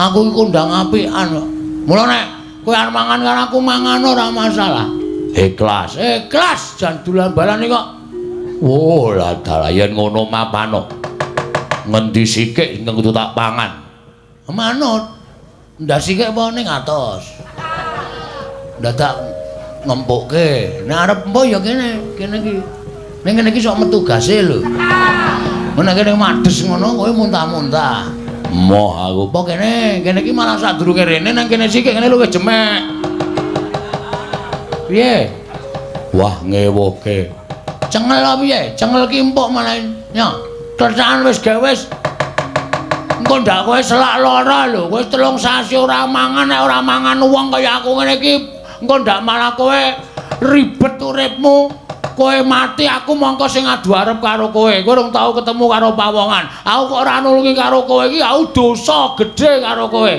Aku iki kondang apikan kok. Mula nek kowe arep mangan karo aku mangan ora masalah. Ikhlas, ikhlas jan dolan balan kok. Oh, lah dalah yen ngono mapano. Ngendi sikik ingkang kudu tak pangan? Manut. Ndak sikik apa ning atos. Dadak ngempukke. Nek arep empo ya kene, kene iki. Ning kene iki sok metu gase lho. Nek kene mades ngono kowe muntah-muntah. Moh aku apa kene, kene iki malah sadurunge rene nang kene sikik kene luwih jemek. Piye? Wah, ngewuhke. Cengel apa piye? Cengel ki empuk malah. Yo, tlethakan wis gawe wis. Engko ndak kowe selak lara lho, kowe 3 sasi ora mangan, nek ora mangan wong kaya aku ngene iki engko ndak malah kowe ribet uripmu. Kowe mati aku mongko sing adu arep karo kowe. Kowe urung tau ketemu karo pawongan. Aku kok ora nulungi karo kowe iki aku dosa gedhe karo kowe.